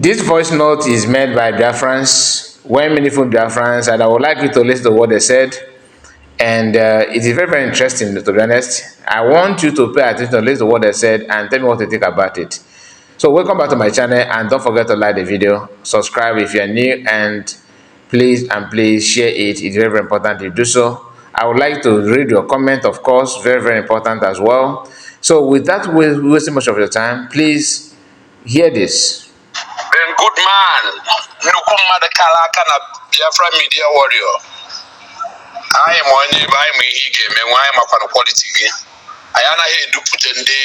This voice note is made by Biafrans, when meaningful Biafrans, and I would like you to listen to what they said. And it is very, very interesting, to be honest. I want you to pay attention to listen to what they said and tell me what you think about it. So welcome back to my channel, and don't forget to like the video, subscribe if you're new, and please share it. It's very, very important you do so. I would like to read your comment, of course, very, very important as well. So without wasting much of your time, please hear this. Ben good man, Nukuma the Kalaka na Biafra media warrior. I am one year by me, he gave me why I'm a quality. I am a head to put in the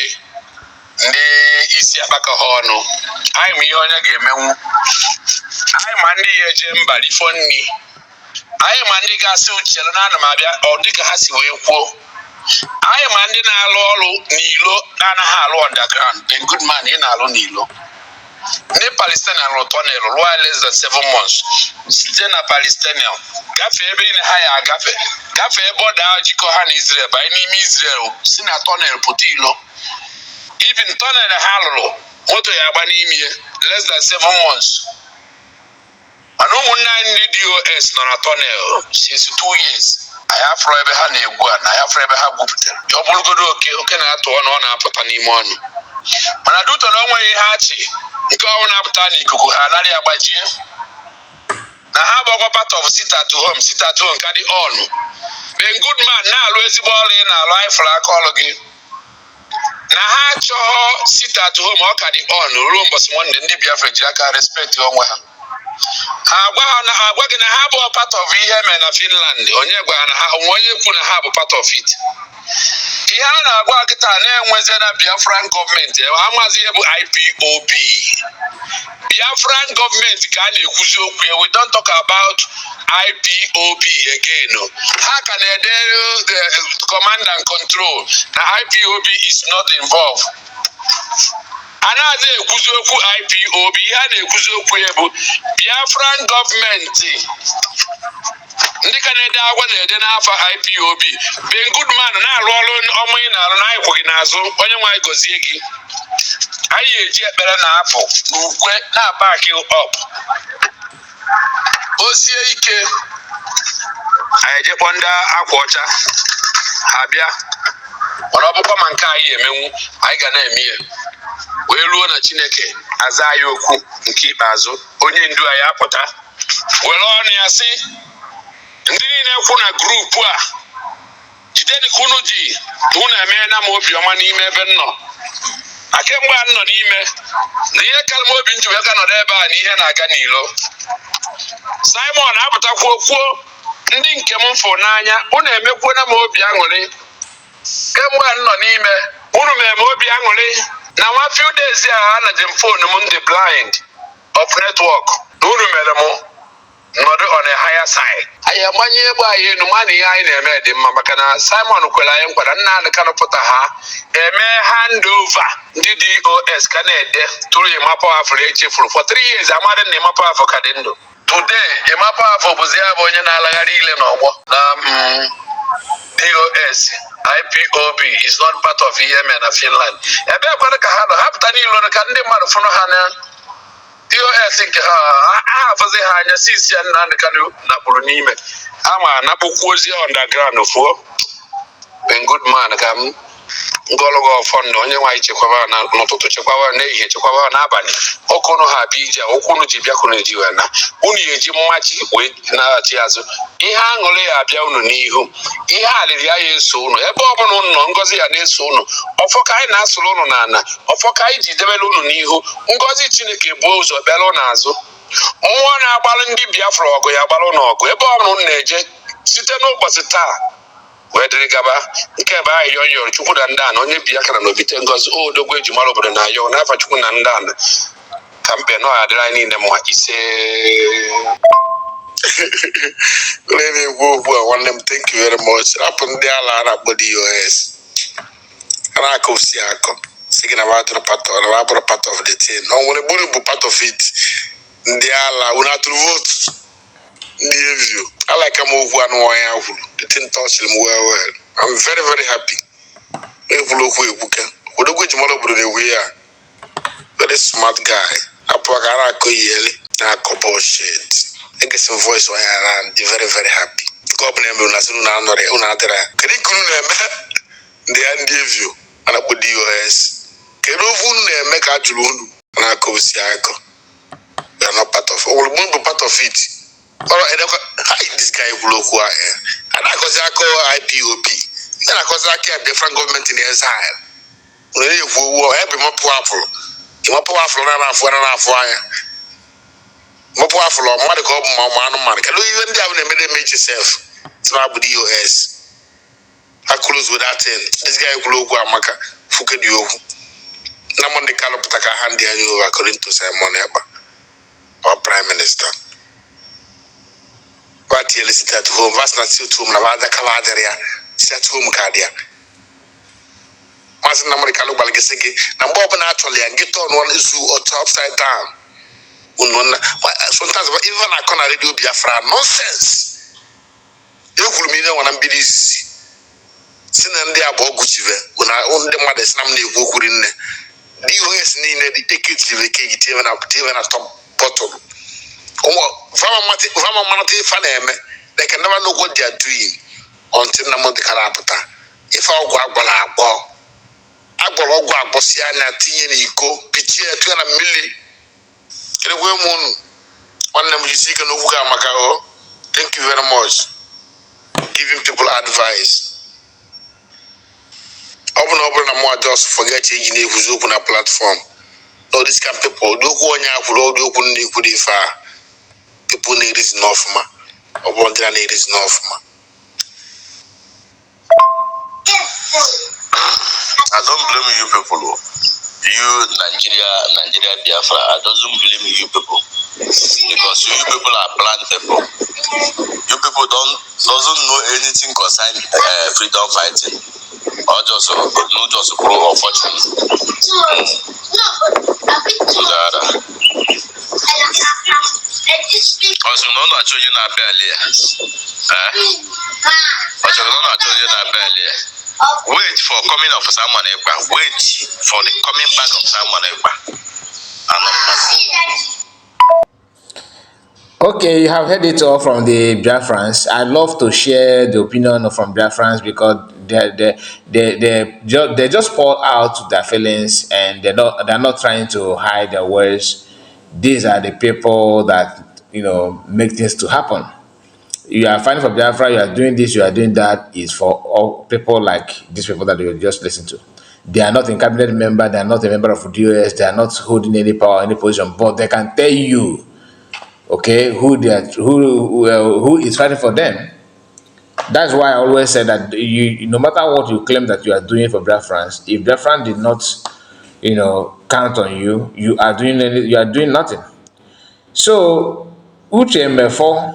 Isiabaka Horno. I am Yonia game. I am Andy Jemba, the funny. I am Andy Gasu, Chelana Mabia, or Dick Hassi Waypo. I am Andy Nalo, Nilo, Nana Halo underground. Ben good man in Alo Nilo. The Palestinian tunnel, less than 7 months. Still a Palestinian. Gafe in higher Gafe. Gafe border Jikohan Israel by name Israel. Sina tunnel Putilo. Even tunnel Halo. Moto Yabanimi less than 7 months. And no 9 DOS non a tunnel since 2 years. I have forever had a one. I have forever had Bupiter. Your Bulgodo can I to one on Apatanimon. When I do to know where he had you go on up Tani Kuku Hanari Abaji. Now, how about part of sit at home, carry on. Then good man now, Lucy Ball in our life for our call again. Now, how sit at home or carry on, room was one in the Biafra Jacka respect your one. I'm working a harbor part of Yemen and Finland, on your one you put a harbor part of it. Ihana Guakita name was a Biafran government. I'm as IPOB. Biafran government can we don't talk about IPOB again. How can the command and control? The IPOB is not involved. Another Kuzoku IPOB had a Kuzoku Biafran government. Ndị Canada agwala ede n'afọ IPOB ben good man na-alụ ọrụ ọmụ ị na-arụ na-akwụghị n'azụ onye nwaanyị gozie gị anyị eji ekpere na-apụ n'ukwe na-abaki up o sie ike anyị ejekpọ ndị akwa ọcha ha bịa mana ọ bụkwa ma nke anyị emenwu anyị ga na-eme ya wee ruo na Chineke aza anyị okwu nke ikpeazụ onye ndu anyị apụta were ọnụ ya sị ndị niile kwu na grupu a jideni ka unu ji unu eme na m obiọma n'ime ebe nnọ na kemgbe a nọ n'ime na ihe kara m obi nji wee ga nọdụ ebe a na ihe na-aga n'ilo Simon apụtakwuo kwuo ndị nke m fụ n'anya unu emekwuona m obi aṅụrị kemgbe a nọ n'ime unu mere obi aṅụrị na nwa few days a na jem phone m ndị blind of network na unu mere m nọdụ on a higher side. Anyị agbanye egbe anyị enu mana ihe anyị na-eme dị mma maka na Simon kwere anyị nkwara nna anyị ka nọpụta ha eme handover ndị DOS ka na-ede tụrụ ịmapụ afọ echefuru for 3 years amadị na ịmapụ afọ ka dị ndụ. Today ịmapụ afọ bụzi ya bụ onye na-alagharị ile n'ọgbọ na DOS IPOB is not part of Yemen na Finland. Ebe kwara ka ha nọ hapụta n'ilo ka ndị mmadụ fụrụ ha na DOS nke ha afọzi ha anya sisi ya nna ndịkanụ napụrụ n'ime ama napụkwu ozi underground fuo ben good man ka m ngọlọgọ fọndụ onye nwaanyị chekwaba na n'ụtụtụ chekwaba n'ehihie chekwaba n'abalị ọkụnụ ha bịa ije ụkwụnụ ji bịakwụnụ eji wee na unu eji mmaji wee na-achị azụ ihe aṅụrị ya abịa unu n'ihu ihe alịrị ya eso unu ebe ọbụla unu nọ ngọzi ya na-eso unu ọfọ ka anyị na-asụrụ unu n'ala ọfọ ka anyị ji debere unu n'ihu ngọzi Chineke buo ụzọ bịara unu azụ mmụọ na-agbalụ ndị Biafra ọgụ ya gbalụ n'ọgụ ebe ọbụla unu na-eje site n'ụbọchị taa wee dịrị gaba nke ebe anyị yọnyọrọ Chukwu na ndị ana onye Biafra na obite ngọzi odogwu eji mara obodo na ayọ n'afa Chukwu na ndị ana ka mbe nọ ya dịrị anyị niile mma ise ugbu a nwanne m thank you very much rapụ ndị ala a na-akpọ DOS a na-aka osi akọ si gị na abụrụ part of the thing na nwere gburu bụ part of it ndị ala unu atụrụ votu ndị evio I like I'm over and why the thing touched him well. I'm very, very happy. Very smart guy. Watwakara Koyeli, Nako bullshit. I get some voice where I am very, very happy. Government will not know another. Can you the end of you? And I put DOS. Can you make a Julun? And I go see Iko. We are not part of it. We'll be part of it. This guy will look who I am. And I go IPOB. Then I go different government in exile. When you have more powerful. More powerful than more powerful or more man. Can you even have a make yourself? It's not with DOS. I close with that thing. This guy will go Amaka. Fuke Dio. Namon the Kalopataka hand you according to Simon Eba, our Prime Minister. But you listen at home, was not to whom Navada Cavaderia, set home Cardia. Master Namorica Balgasegi, and Bob naturally and get on one issue or upside down. Sometimes even I can't radio Biafra nonsense. You could mean one and be this. Sin and they are Boguchive, when I own the mother's name, Wokurin. DOS need the tickets to the cake, even a top bottle. Vama Manati Faneme, they can never know what they are doing until Namonte Carapata. If I go Agua Bosiana, Tinico, Pichia, 200 million. Can you go moon? One name you seek an Uga Macao. Thank you very much. Giving people advice. Open and more just forget you who's open a platform. No, this can people do go on your do open far. People need is enough, ma. Or one need is enough, ma. I don't blame you people. You Nigeria Biafra, I doesn't blame you people. Because you people are plant people. You people doesn't know anything concerning freedom fighting. Or just pro or fortune. Also, no, not showing you belly. Also, no, not showing you belly. Wait for coming of someone. Wait for the coming back of someone. Okay, you have heard it all from the Biafrans. I love to share the opinion from Biafrans because they just pour out their feelings and they're not trying to hide their words. These are the people that make things to happen. You are fighting for Biafra, you are doing this, you are doing that, is for all people like these people that you just listen to. They are not a cabinet member, they are not a member of DOS, they are not holding any power, any position, but they can tell you, okay, who is fighting for them. That's why I always say that no matter what you claim that you are doing for Biafrans, if Biafran did not, count on you, you are doing nothing. So Uche and Mefor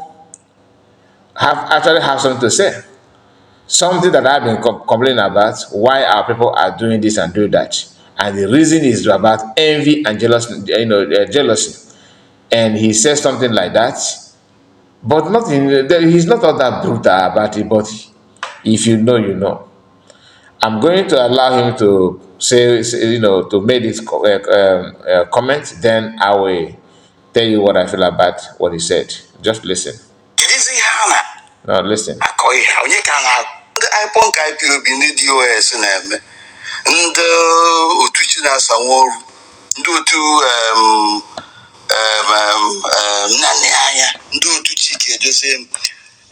actually have something to say. Something that I've been complaining about, why our people are doing this and doing that. And the reason is about envy and jealousy, jealousy. And he says something like that. But he's not all that brutal about it, but if you know, you know. I'm going to allow him to to make this comment, then I will tell you what I feel about what he said. Just listen. No, listen. The IPOB in the DOS and Uche na Samoru,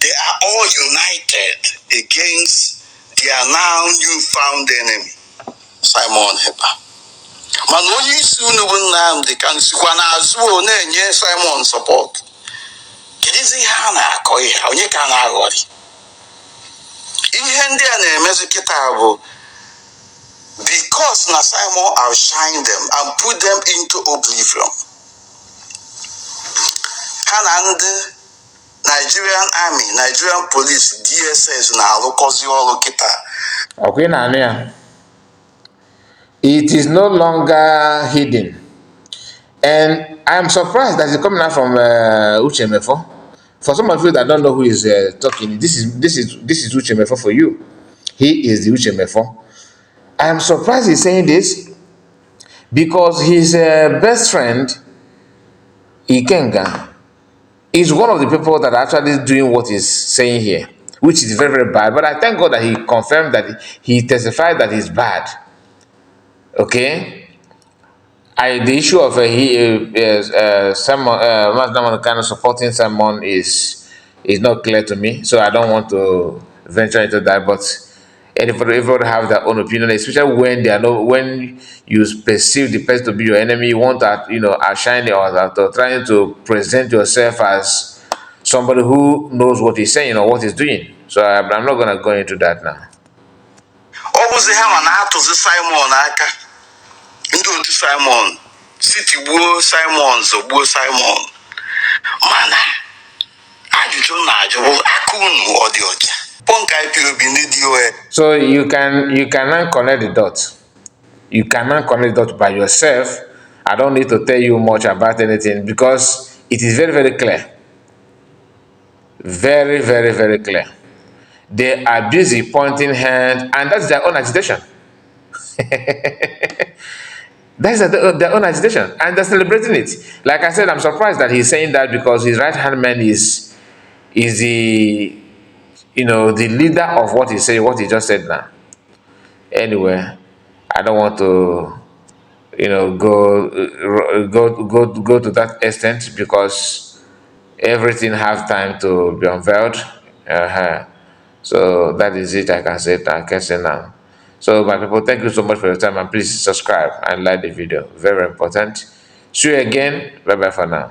they are all united against their now newfound enemy, Simon Hepa. Man, only soon will they can see one as well, yes, Simon support. Kidisi Hana, Koi, how you can agori. In Hendy and Mezikitabo, because na Simon outshine them and put them into oblivion. Hanand Nigerian Army, Nigerian Police, DSS na Lokita. Okay, Nania. It is no longer hidden. And I'm surprised that it's coming out from Uche Mefor. For some of you that don't know who is talking, this is Uche Mefor for you. He is the Uche Mefor. I'm surprised he's saying this because his best friend Ikenga is one of the people that are actually doing what he's saying here, which is very, very bad. But I thank God that he confirmed that he testified that it's bad. Okay? The issue of someone kind of supporting someone is not clear to me, so I don't want to venture into that. But everybody have their own opinion, especially when they are no when you perceive the person to be your enemy, you want to outshine or trying to present yourself as somebody who knows what he's saying or what he's doing. So I'm not gonna go into that now. Simon aka ndị otu Simon City gbuo Simon zọgbuo Simon mana ajụjụ na-ajụ aka unu ọ dị ọcha pọnka IPOB ndị DOS. So you cannot connect the dots. You cannot connect the dots by yourself. I don't need to tell you much about anything because it is very, very clear. Very, very, very clear. They are busy pointing hands, and that's their own agitation. That's their own agitation, and they're celebrating it. Like I said, I'm surprised that he's saying that because his right-hand man is the the leader of what he said, what he just said now. Anyway, I don't want to go to that extent because everything has time to be unveiled. So that is it. I can say now. So my people, thank you so much for your time, and please subscribe and like the video. Very important. See you again. Bye bye for now.